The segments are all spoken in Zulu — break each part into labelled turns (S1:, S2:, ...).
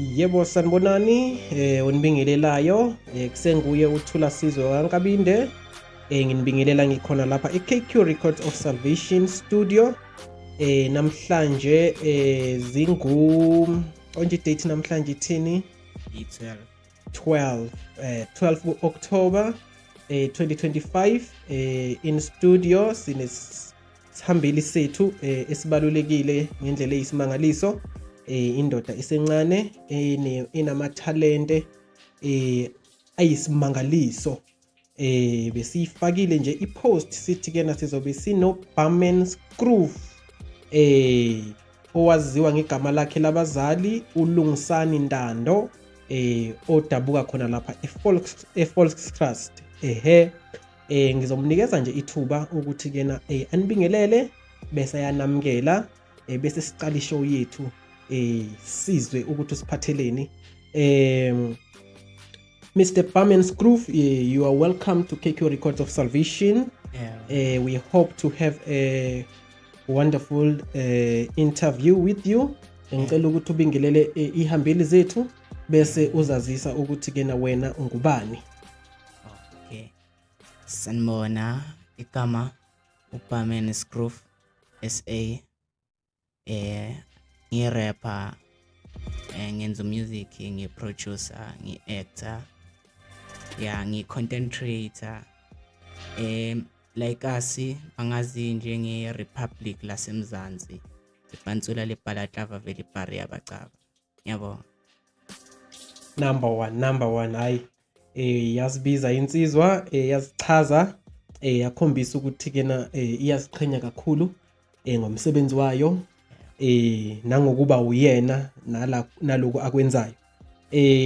S1: Yebo, sanibonani. Unibingelelayo kusenguye uThula Sizwe kaNkabinde. Nginibingelela ngikhona lapha eKQ Records of Salvation Studio. Namhlanje zingu onje date namhlanje ithini?
S2: I-12.
S1: 12, 12 ku-October 2025. In studio sine sihambili sethu esibalulekile ngendlela eyisimangaliso, indoda isencane enamathalente ayisimangaliso. Besiyifakile nje ipost sithi kena sizobe sino Barman Scroof, owaziwa ngegama lakhe labazali uLungisani Ntando, odabuka khona lapha eVolksrust. Ehe, ngizomnikeza nje ithuba ukuthi kena anibingelele bese ayanamukela, bese siqala ishow yethu, sizwe ukuthi usiphatheleni. Mr. Barman Scroof, you are welcome to KQ Records of Salvation. We hope to have a wonderful interview with you. Ngicela ukuthi ubingelele ihambeli zethu bese uzazisa ukuthi kena wena ungubani.
S2: Okay. Sanibona, igama uBarman Scroof SA. Ngi-rapper, ngenza music, ngi-producer, ngi-actor. Yeah, ngi-content creator. Like asi bangazi njenge Republic laseMzansi. Ipansula lebhalaklava vele ibhari yabacaba. Ngiyabonga.
S1: Number 1, number 1. Hayi, yazibiza insizwa, yazichaza, yakhombisa ukuthi kena iyaziqhenya kakhulu ngomsebenzi wayo, nangokuba uyena nala naloku akwenzayo.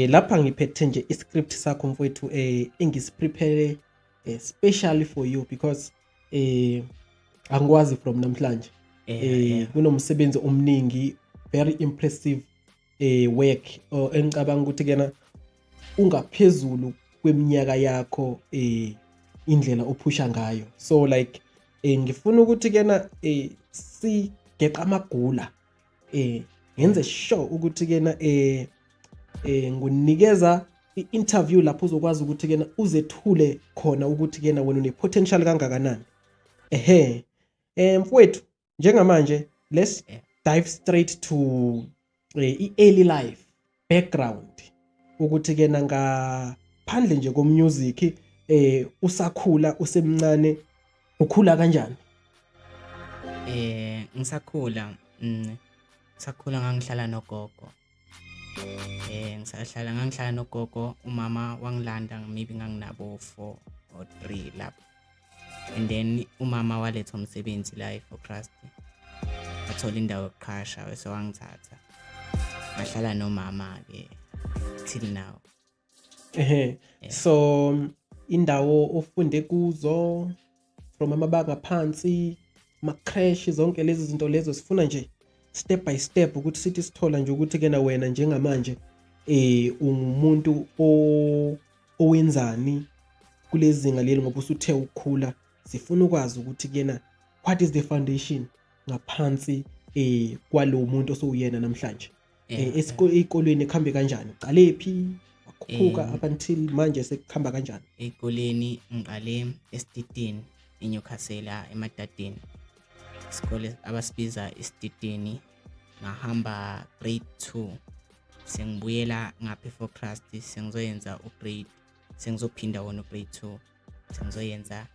S1: Lapha ngiphethe nje iscript sakho mfowethu, engisiprepare specially for you because angikwazi from namhlanje. Kunomsebenzi omningi, very impressive work engicabanga ukuthi kena ungaphezulu kweminyaka yakho, indlela ophusha ngayo. So like ngifuna ukuthi kena sigeqa amagula, ngenze sure ukuthi kena ngunikeza i-interview lapho uzokwazi ukuthi kena uzethule khona ukuthi kena wena une potential kangakanani. Ehe, mfowethu, njengamanje let's dive straight to i-early life background, ukuthi kena ngaphandle nje komusic, usakhula usemncane, ukhula kanjani?
S2: Ngisakhula ngangihlala nogogo. Ngisahlala ngangihlala nogogo, umama wangilanda maybe nganginabo 4 or 3 lapho. And then umama waletha umsebenzi la eVolksrust. Wathola indawo yokuqhasha bese wangithatha. Ngahlala nomama ke till now.
S1: Ehe. So indawo ofunde kuzo from amabanga phansi, ama creche, zonke lezi zinto lezo, sifuna nje step by step ukuthi sithi sithola nje ukuthi kena wena njengamanje ungumuntu owenzani kulezinga leli, ngoba usuthe ukukhula. Sifuna ukwazi ukuthi kena what is the foundation ngaphansi kwalo muntu osuyena namhlanje. Esikolweni kuhambe kanjani? Uqalephi, wakhuphuka up until manje sekuhamba kanjani?
S2: Ey'koleni ngiqale eStitini eNewcastle, eMadadeni. Isikole abasibiza iStitini, ngahamba grade 2. Sengibuyela ngapha eVolksrust, sengizoyenza ugrade, sengizophinda wona ugrade 2. Sengizoyenza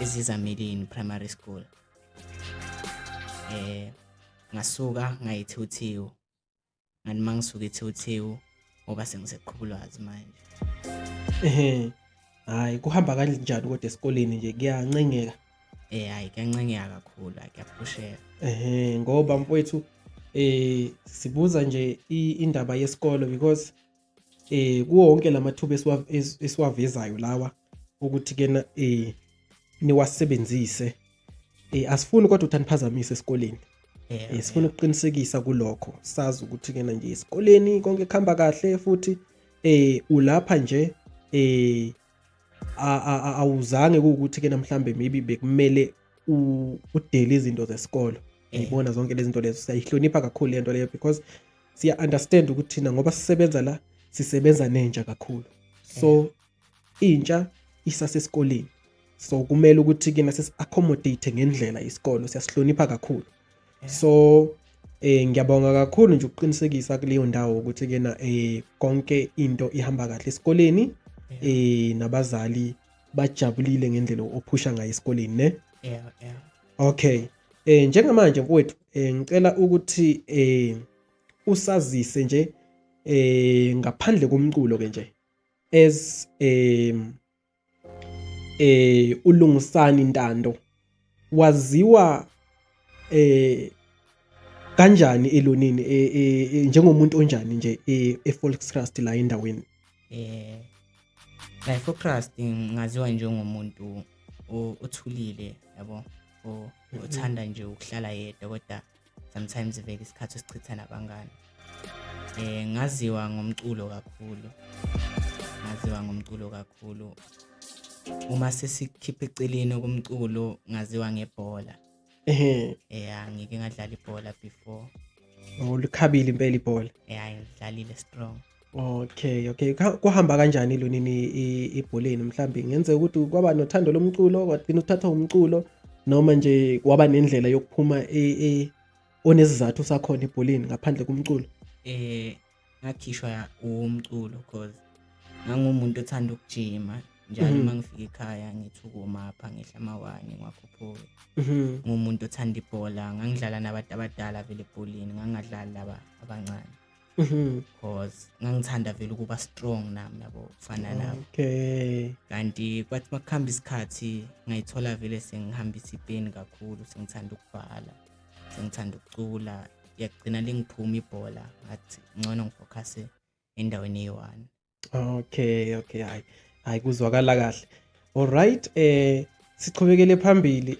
S2: eZizameleni Primary School. Ngasuka ngaya eThewuthewu. Ngathi mangisuka eThewuthewu ngoba sengiseqhubulwazi manje.
S1: Ehe. Hayi, kuhamba kanjani kodwa esikoleni nje, kuyancengeka?
S2: Hayi, kuyancengeka kakhulu, kuyaphusheka.
S1: Ehe, ngoba mfowethu sibuza nje indaba yesikolo because kuwo wonke lamathuba esiwavezayo lawa ukuthi kena niwasebenzise, asifuni kodwa ukuthi aniphazamise esikoleni. Sifuna ukuqinisekisa kulokho, sazi ukuthi kena nje esikoleni konke kuhamba kahle futhi ulapha nje awuzange kuwukuthi ke mhlambe maybe bekumele udele izinto zesikolo. Uyibona zonke lezi zinto lezo, siyayihlonipha kakhulu lento leyo because Siya understand ukuthi thina ngoba sisebenza la, sisebenza nentsha kakhulu, so intsha isasesikoleni, so kumele ukuthi kena sisi-accommodate ngendlela isikolo siyasihlonipha kakhulu. So ngiyabonga kakhulu nje ukuqinisekisa kuleyo ndawo ukuthi kena konke into ihamba kahle esikoleni, nabazali bajabulile ngendlela ophusha ngayo esikoleni, ne?
S2: Yeah.
S1: Okay, njengamanje mfowethu, ngicela ukuthi usazise nje ngaphandle komculo ke nje, as uLungisani Ntando, waziwa kanjani elonini, njengomuntu onjani nje eVolksrust la endaweni?
S2: La eVolksrust ngaziwa njengomuntu othulile, yabo, othanda nje ukuhlala yedwa, kodwa sometimes vele isikhathi osichitha nabangani. Ngaziwa ngomculo kakhulu, ngaziwa ngomculo kakhulu. Uma sesikhipha eceleni komculo, ngaziwa ngebhola. Ngike ngadlala ibhola before.
S1: Oh, likhabile impela ibhola.
S2: Ngidlalile strong.
S1: Okay. Kuhamba kanjani lonini ebholeni? Mhlambe ngenzeka ukuthi kwaba nothando lomculo, wagcina uthatha umculo, noma nje waba nendlela yokuphuma onesizathu sakhona ebholeni ngaphandle komculo?
S2: Ngakhishwa umculo cause ngangumuntu othanda ukujima njalo. Uma ngifika ekhaya ngithi ukuma apha, ngehla amawani, ngiwakhuphuke. Ngumuntu othanda ibhola, ngangidlala nabantu abadala vele ebholeni, ngangingadlali laba abancane cause ngangithanda vele ukuba strong nami, yabo, kufana nabo. Kanti kwathi makuhamba isikhathi ngayithola vele sengihambisa ipeni kakhulu, sengithanda ukubhala, sengithanda ukucula, yagcina lingiphuma ibhola, ngathi ngcono ngifokhase endaweni eyi-one.
S1: Okay, hayi. Hayi, kuzwakala kahle. Alright, sichubekele phambili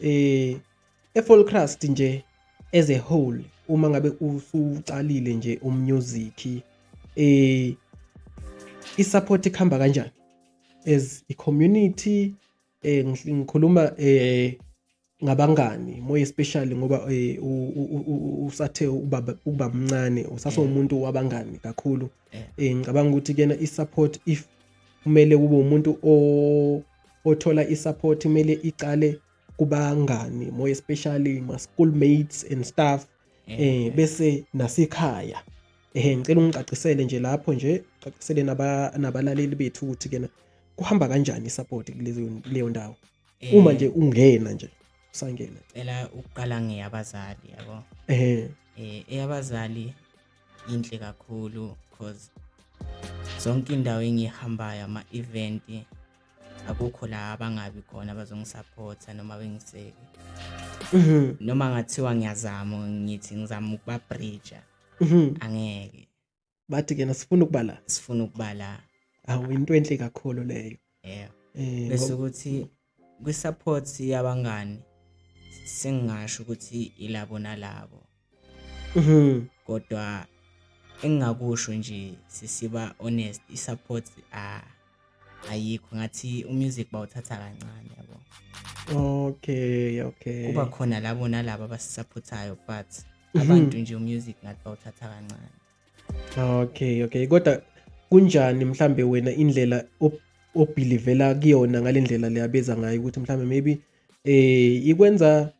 S1: eVolksrust nje as a whole, uma ngabe usucalile nje umusic, isupport ikhamba kanjani as i community? Ngikhuluma ngabangani more especially, ngoba usathe ubaba ukuba mncane, usasewumuntu wabangani kakhulu. Ngicabanga ukuthi kena i-support, if kumele kube umuntu othola i-support, kumele icale kubangani, more especially ma schoolmates and stuff, bese nasekhaya. Ngicela ungicacisele nje lapho nje, cacisele nabalaleli bethu ukuthi kena kuhamba kanjani i-support kuleyo ndawo uma nje ungena nje, usangena.
S2: Cela ukuqala ngeyabazali, yabo. Eyabazali inhle kakhulu cause zonke indawo engihambayo, ama-event, akukho la abangabi khona abazongisupporta noma bengiseke. Noma ngathiwa ngiyazama, ngithi ngizama ukubabridge, angeke.
S1: Bathi kena sifuna ukuba la.
S2: Sifuna ukuba la.
S1: Awu, into enhle kakhulu leyo.
S2: Bese ukuthi kwi-support yabangani sengingasho ukuthi ilabo nalabo, kodwa engingakusho nje, sisiba honest, i-support ayikho, ngathi umusic bawuthatha kancane, yabo. Kuba khona labo nalabo abasisupportayo, but abantu nje umusic ngathi bawuthatha kancane.
S1: Okay, kodwa kunjani mhlambe wena indlela obelievela kuyona ngalendlela leyabeza ngayo, ukuthi mhlambe maybe ikwenza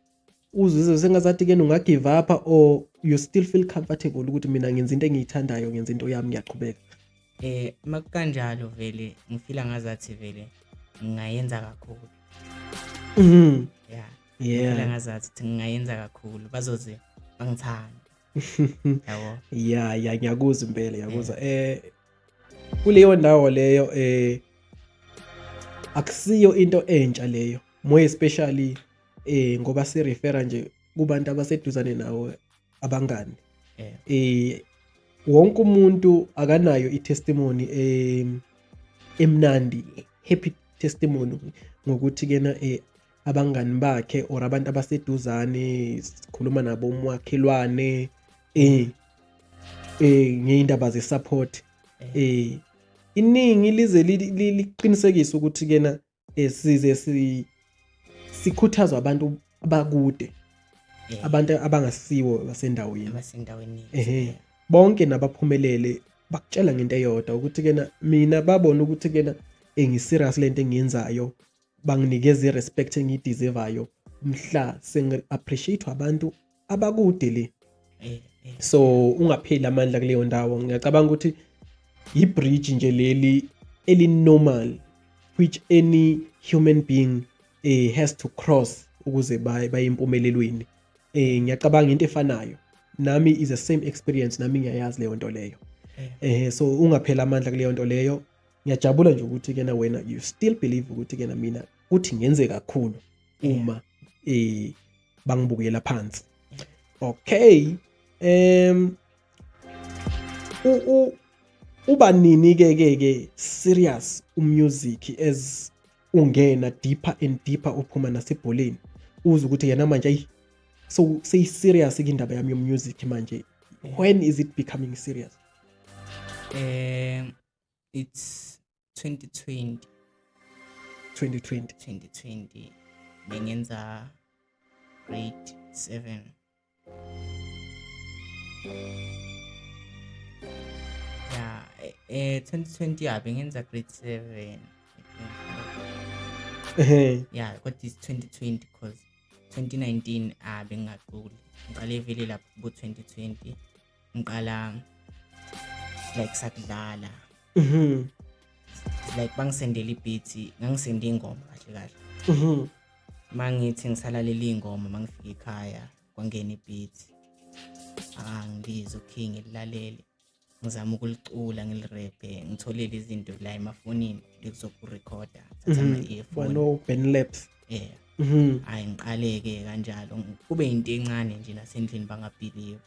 S1: uzizwe sengazathi ke unga give up, or you still feel comfortable ukuthi mina ngenza into engiyithandayo, ngenza into yami, ngiyaqhubeka?
S2: Makukanjalo vele ngifila ngazathi vele ngingayenza kakhulu. Yeah. Ngifila ngazathi ukuthi ngingayenza kakhulu, bazoze bangithande. Yabo.
S1: Yeah, ngiyakuzwa impela, ngiyakuzwa. Kuleyo ndawo leyo akusiyo into entsha leyo, more especially ngoba si refera nje kubantu abaseduzane nawo, abangani. Wonke umuntu akanayo i-testimony emnandi, happy testimony ngokuthi kena abangani bakhe or abantu abaseduzane, sikhuluma nabo umakhelwane, ngeyindaba ze-support. Iningi lize liqinisekise ukuthi kena size sikhuthazwa abantu abakude, abantu abangasiwo basendaweni.
S2: Abasendaweni.
S1: Bonke nabaphumelele bakutshela ngento eyodwa ukuthi kena mina babona ukuthi kena ngi-serious lento engiyenzayo, banginikeza i-respect engiyideservayo mhla sengi-appreciate abantu abakude le. So ungapheli amandla kuleyo ndawo. Ngiyacabanga ukuthi i-bridge nje leli eli-normal which any human being has to cross ukuze baye empumelelweni. Ngiyacabanga into efanayo nami is the same experience, nami ngiyayazi leyo nto leyo. So ungaphela amandla kuleyo nto leyo. Ngiyajabula nje ukuthi kena wena you still believe ukuthi kena mina kuthi ngenze kakhulu uma bangibukela phansi. Okay, uba nini ke ke ke serious umusic as ungena deeper and deeper, uphuma nasebholeni, uze ukuthi yena manje ayi, so seyi serious indaba yami yomusic manje? When is it becoming serious?
S2: It's 2020.
S1: 2020.
S2: 2020, bengenza grade 7. Yeah, 2020, yeah, bengenza grade 7, I think. Yeah, kodwa it's 2020 because 2019 ah bengingaculi. Ngiqale vele lapho kubo 2020, ngiqala like sakudlala. It's like bangisendela ibeat, ngangisende ingoma kahle kahle. Mangithi ngisalalela ingoma, mangifika ekhaya kwangena ibeat. Ah, ngilizwe, okay, ngililalele. Ngizama ukulicula, ngilirephe, ngitholele izinto la emafonini lekuzokurekhoda, thatha ama-earphone.
S1: Wano Ben Labs.
S2: Yeah. Hayi, ngiqale-ke kanjalo, kube into encane nje nasendlini bangabhiliwe.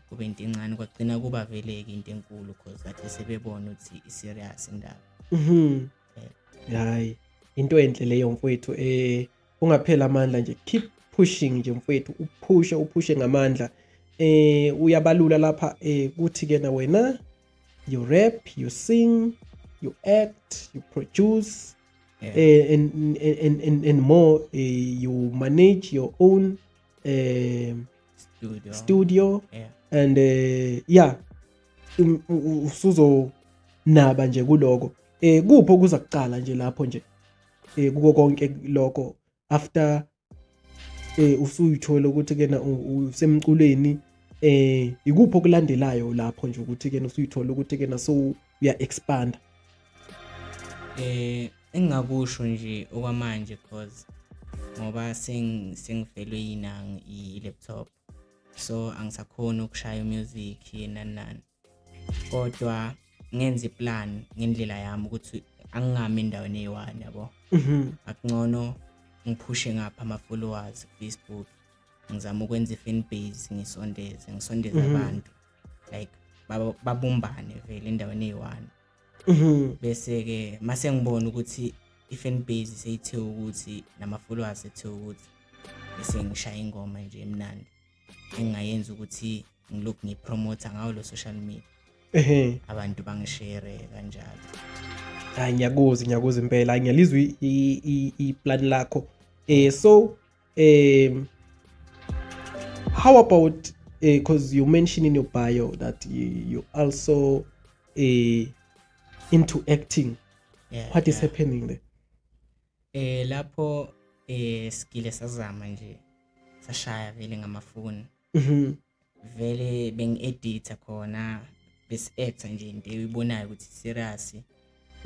S2: Kube into encane, kwagcina kuba vele-ke into enkulu cause kade sebebona ukuthi i-serious indaba.
S1: Hayi, into enhle leyo mfowethu. Ungaphela amandla nje, keep pushing nje mfowethu, uphushe uphushe ngamandla. Uyabalula lapha kuthi ke na wena you rap, you sing, you act, you produce and more, you manage your own
S2: studio.
S1: Studio. And yeah, usuzonaba nje kuloko. Kuphi okuza kuqala nje lapho nje kuko konke lokho, after usuyithola ukuthi kena usemculweni, ikuphi okulandelayo lapho nje ukuthi kena usuyithola ukuthi kena so uya expand?
S2: Engingakusho nje okwamanje, cause ngoba sengifelwe yinangi i-laptop, so angisakhoni ukushaya music nani nani, kodwa ngenza iplan ngendlela yami ukuthi angingami endaweni eyi-one, yabo. Akungcono ngiphushe ngapha ama-followers ku-Facebook, ngizama ukwenza i-fan base, ngisondeze ngisondeze abantu like babumbane vele endaweni eyi-one. Bese-ke mase ngibona ukuthi i-fan base seyithe ukuthi nama-followers ethe ukuthi, bese ngishaya ingoma nje emnandi engingayenza ukuthi ngilokhu ngiyipromotha ngawo lo social media, abantu bangishere kanjalo.
S1: Hayi, ngiyakuzwa, ngiyakuzwa impela. Hayi, ngiyalizwa i-plan lakho. So how about, because you mentioned in your bio that you also into acting?
S2: Yeah.
S1: What is happening there?
S2: Lapho skile sazama nje, sashaya vele ngamafoni. Vele bengi-editha khona, besi-actor nje into oyibonayo ukuthi serious.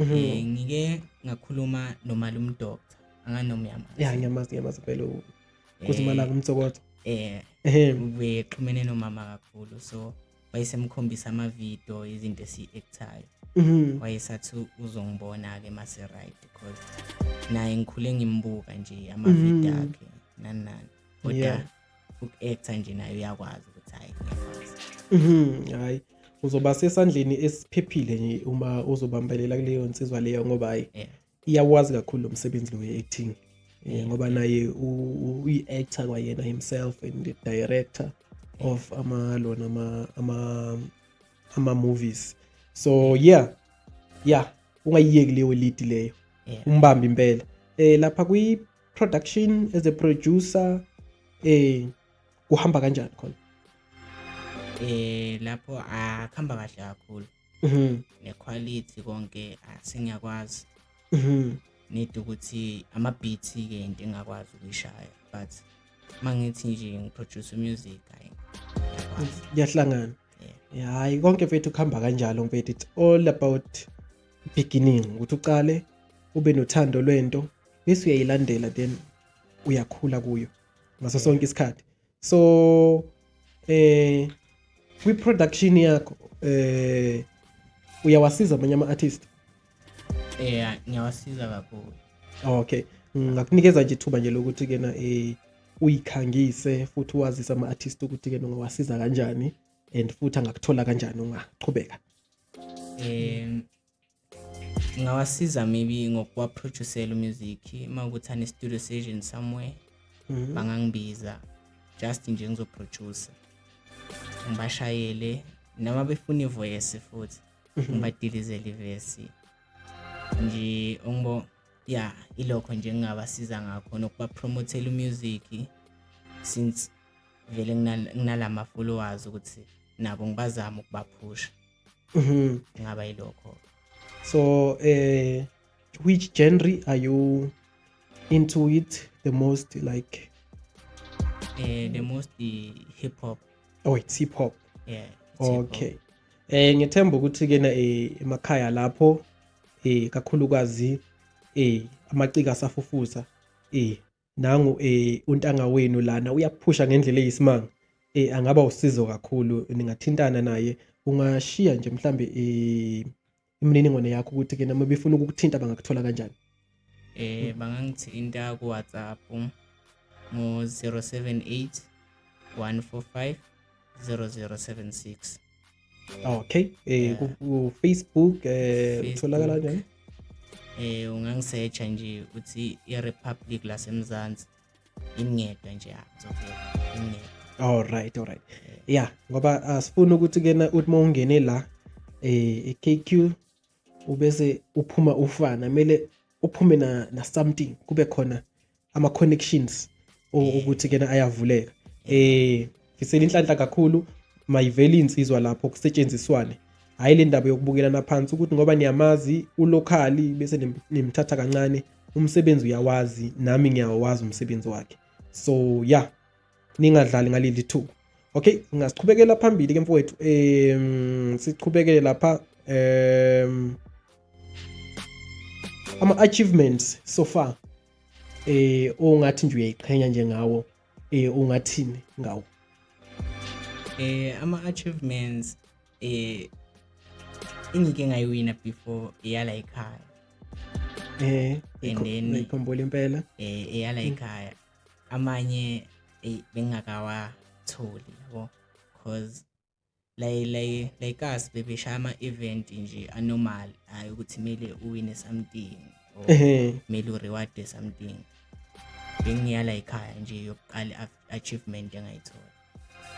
S2: Ngike ngakhuluma nomalume doctor, anganoma uyamazi.
S1: Yeah, ngiyamazi, ngiyamazi impela, kuzimalanga umtsokotho.
S2: Ubexhumene nomama kakhulu, so wayesemkhombisa amavidiyo, izinto esi-actayo. Wayesathi uzongibona-ke mase right, because naye ngikhule ngimbuka nje amavidiyo akhe nani nani, kodwa uku-actor nje naye uyakwazi ukuthi hhayi, ngiyakwazi.
S1: Hayi, uzoba sesandleni esiphephile nje uma uzobambelela kuleyo nsizwa leyo, ngoba hayi, iyakwazi kakhulu lo msebenzi lo we-acting. Ngoba naye uyi-actor kwayena himself and the director of ama lona ama movies. So yeah, ungayiyeki leyo lead leyo. Umbambe impela. Lapha kwi production as a producer, kuhamba kanjani khona?
S2: Lapho akuhamba kahle kakhulu. Ne-quality konke sengiyakwazi. Need ukuthi ama-beats-ke into engakwazi ukuyishaya, but mangithi nje ngi-produce music, hayi, ngiyakwazi.
S1: Kuyahlangana.
S2: Yeah.
S1: Hayi, konke mfethu kuhamba kanjalo mfethu. It's all about beginning, ukuthi uqale ube nothando lwento bese uyayilandela, then uyakhula kuyo ngaso sonke isikhathi. So kwi-production yakho uyawasiza amanye ama-artist?
S2: Ngiyawasiza kakhulu.
S1: Okay, ngakunikeza nje ithuba nje lokuthi kena uyikhangise futhi wazise ama-artist ukuthi ke ungawasiza kanjani and futhi angakuthola kanjani, ungaqhubeka.
S2: Ngawasiza maybe ngokuwa-producela music, uma ukuthi ane-studio session somewhere, bangangibiza just nje ngizo-produce, ngibashayele, noma befuna i-voice futhi ngibadilizele ivesi nje ongibo. Ya, ilokho nje engingabasiza ngakho, nokuba-promotela u-music, since vele nginalama followers, ukuthi nabo ngibazama ukubaphusha. Ngaba yilokho.
S1: So which genre are you into it the most, like?
S2: The most, the hip hop.
S1: Oh, it's hip hop.
S2: Yeah, it's hip hop.
S1: Okay, ngithemba ukuthi kena emakhaya lapho, kakhulukazi amaciko asafufusa, nangu untanga wenu lana uyaphusha ngendlela eyisimanga, angaba usizo kakhulu, ningathintana naye. Ungashiya nje mhlambe imininingwane yakho ukuthi ke noma befuna ukukuthinta bangakuthola kanjani?
S2: Bangangithinta ku WhatsApp ngo 078 145 0076.
S1: Okay, ku Facebook utholakala kanjani?
S2: Ungangisearcha nje uthi iRepublic laseMzansi, ingedwa nje, ngizovela ingedwa.
S1: All right, yeah, ngoba asifuni ukuthi kena uthi mawungene la e-KQ ubese uphuma ufana, kumele uphume na something, kube khona ama connections ukuthi kena ayavuleka. Fisela inhlanhla kakhulu, mayivele insizwa lapho kusetshenziswane, hayi le ndaba yokubukelana phansi ukuthi ngoba niyamazi u-local bese nimthatha kancane. Umsebenzi uyawazi, nami ngiyawazi umsebenzi wakhe, so yeah, ningadlali ngaleli thuba. Okay, ngasichubekela phambili ke mfowethu, sichubekele lapha ama achievements so far ongathi nje uyayiqhenya nje ngawo, ungathini ngawo?
S2: Ama achievements engike ngayiwina before eyala ekhaya. And then
S1: Ngiyikhumbula impela.
S2: Eyala ekhaya, amanye bengingakawatholi yabo, cause like us bebeshaya ama-event nje a-normal, hhayi ukuthi kumele uwine something or kumele u-reward something. Bengiyala ekhaya nje yokuqala achievement engayithola.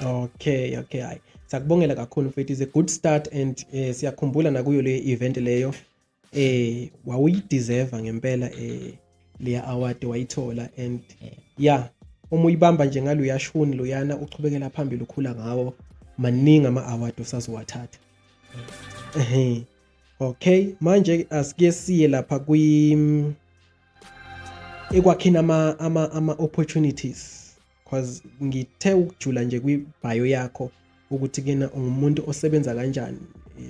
S1: Okay, hayi, siyakubongela kakhulu mfethu, is a good start and siyakhumbula nakuyo le event leyo, wawuyideserve ngempela leya award wayithola and yeah, uma uyibamba nje ngalo uyashuni loyana, uchubekela phambili, ukhula ngawo, maningi ama award osazowathatha. Okay, manje asike siye lapha kwi ekwakheni ama opportunities, cause ngithe ukujula nje kwi-bio yakho ukuthi kena ungumuntu osebenza kanjani,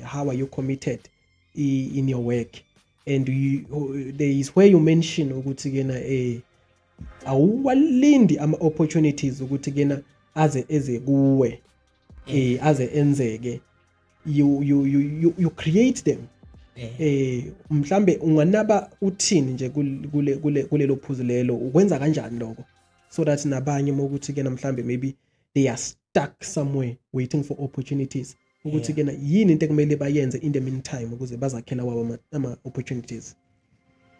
S1: how are you committed in your work, and there is where you mention ukuthi kena awuwalindi ama opportunities ukuthi kena aze eze kuwe, aze enzeke, you create them. Mhlambe unganaba uthini nje kule kulelo phuzu lelo, ukwenza kanjani lokho so that nabanye mokuthi ke mhlambe maybe they are stuck somewhere waiting for opportunities, ukuthi kena yini into ekumele bayenze in the meantime ukuze bazakhela wabo ama opportunities?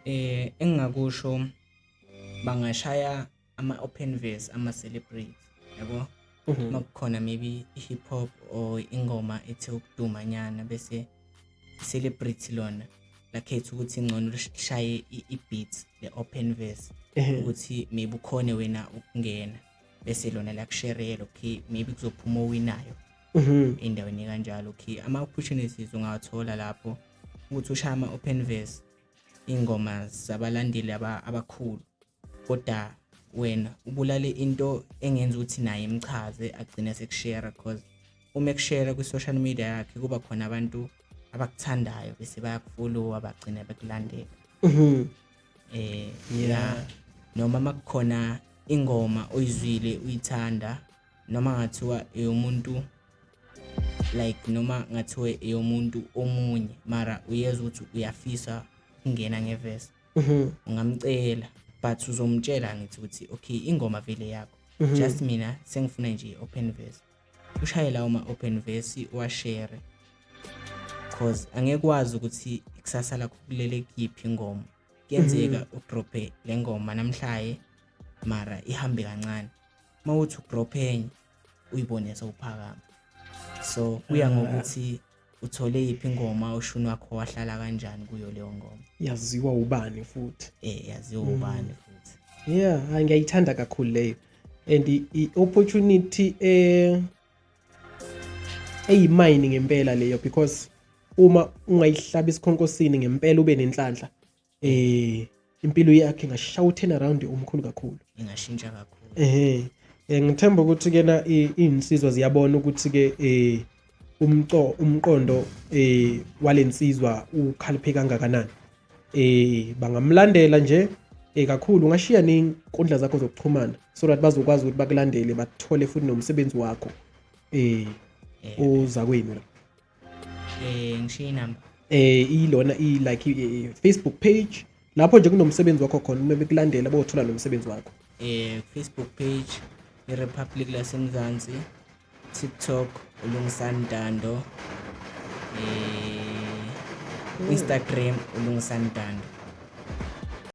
S2: Engingakusho, bangashaya ama open verse, ama celebrate yabo, makukhona maybe i-hip hop or ingoma ethe ukuduma nyana, bese celebrity lona lakhetha ukuthi ngcono lishaye i-beat le open verse, ukuthi maybe ukhone wena ukungena, bese lona lakusherela, okay, maybe kuzophuma owinayo. Endaweni kanjalo, okay, ama-opportunities ungawathola lapho ukuthi ushaye ama-open verse, ingoma zabalandeli abakhulu, kodwa wena ubulale into engenza ukuthi naye imchaze, agcine sekushare, cause uma ekushare kwi-social media yakhe kuba khona abantu abakuthandayo bese bayakufollowa, bagcine bekulandela. Yeah, noma makukhona ingoma oyizwile uyithanda, noma ngathiwa eyomuntu, like noma ngathiwa eyomuntu omunye, mara uyezwa ukuthi uyafisa ukungena ngevesi, ungamcela, but uzomtshela ngithi ukuthi okay, ingoma vele yakho, just mina sengifuna nje i-open verse. Ushaye lawo ma-open verse, uwashare, cause angeke wazi ukuthi ikusasa lakho kulele kuyiphi ingoma. Kuyenzeka udrophe le ngoma namhlanje mara ihambe kancane, uma uthi udrophe enye uyibone sewuphakama. So kuya ngokuthi uthole yiphi ingoma, ushuni wakho wahlala kanjani kuyo leyo ngoma.
S1: Yaziwa ubani futhi.
S2: Yaziwa ubani futhi.
S1: Yeah, hayi, ngiyayithanda kakhulu leyo and i-opportunity eyimayini ngempela leyo, because uma ungayihlaba isikhonkosini ngempela, ube nenhlanhla, impilo yakhe ingashaya u-turn around omkhulu kakhulu.
S2: Ingashintsha kakhulu.
S1: Ehe, ngithemba ukuthi kena iy'nsizwa ziyabona ukuthi ke umqondo walensizwa ukhaliphe kangakanani. Bangamlandela nje kakhulu. Ungashiya ney'nkundla zakho zokuxhumana so that bazokwazi ukuthi bakulandele, bathole futhi nomsebenzi wakho oza kwenu la.
S2: Ngishiya inamba?
S1: Ilona i like Facebook page lapho nje kunomsebenzi wakho khona, uma bekulandela bothola nomsebenzi wakho.
S2: Facebook page iRepublic laseMzansi, TikTok uLungisani Ntando, Instagram uLungisani Ntando.